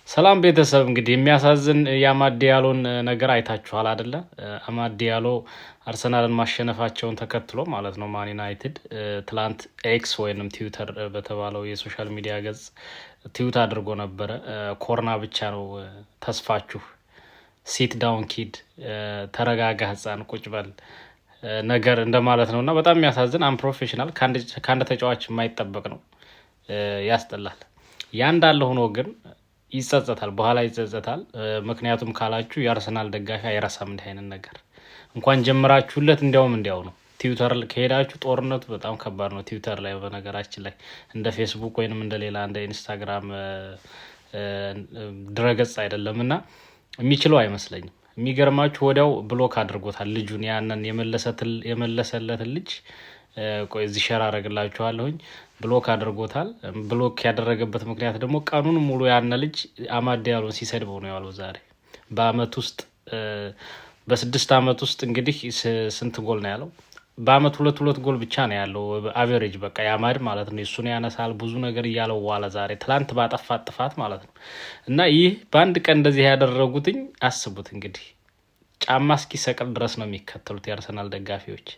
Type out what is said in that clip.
ሰላም ቤተሰብ፣ እንግዲህ የሚያሳዝን የአማድ ዲያሎን ነገር አይታችኋል አደለ? አማድ ዲያሎ አርሰናልን ማሸነፋቸውን ተከትሎ ማለት ነው ማን ዩናይትድ ትላንት ኤክስ ወይንም ትዊተር በተባለው የ social media ገጽ ትዊት አድርጎ ነበረ። ኮርና ብቻ ነው ተስፋችሁ፣ sit down kid፣ ተረጋጋ ህፃን፣ ቁጭ በል ነገር እንደማለት ነው። እና በጣም የሚያሳዝን unprofessional፣ ከአንድ ተጫዋች የማይጠበቅ ነው። ያስጠላል። ያ እንዳለ ሆኖ ግን ይጸጸታል፣ በኋላ ይጸጸታል። ምክንያቱም ካላችሁ የአርሰናል ደጋፊ አይረሳም እንዲህ አይነት ነገር። እንኳን ጀምራችሁለት እንዲያውም እንዲያው ነው። ትዊተር ከሄዳችሁ ጦርነቱ በጣም ከባድ ነው። ትዊተር ላይ በነገራችን ላይ እንደ ፌስቡክ ወይንም እንደ ሌላ እንደ ኢንስታግራም ድረገጽ አይደለም እና የሚችለው አይመስለኝም። የሚገርማችሁ ወዲያው block አድርጎታል ልጁን፣ ያንን የመለሰለትን ልጅ። ቆይ እዚህ share አረግላችኋለሁኝ። Block አድርጎታል። Block ያደረገበት ምክንያት ደግሞ ቀኑን ሙሉ ያነ ልጅ አማድ ዲያሎን ሲሰድበው ነው ያለው። ዛሬ በአመት ውስጥ፣ በ6 አመት ውስጥ እንግዲህ ስንት ጎል ነው ያለው? በአመት ሁለት ሁለት ጎል ብቻ ነው ያለው average። በቃ የአማድ ማለት ነው። እሱን ያነሳል ብዙ ነገር እያለው ዋለ ዛሬ ትላንት ባጠፋት ጥፋት ማለት ነው። እና ይህ በአንድ ቀን እንደዚህ ያደረጉትኝ አስቡት እንግዲህ፣ ጫማ እስኪሰቅል ድረስ ነው የሚከተሉት የአርሰናል ደጋፊዎች።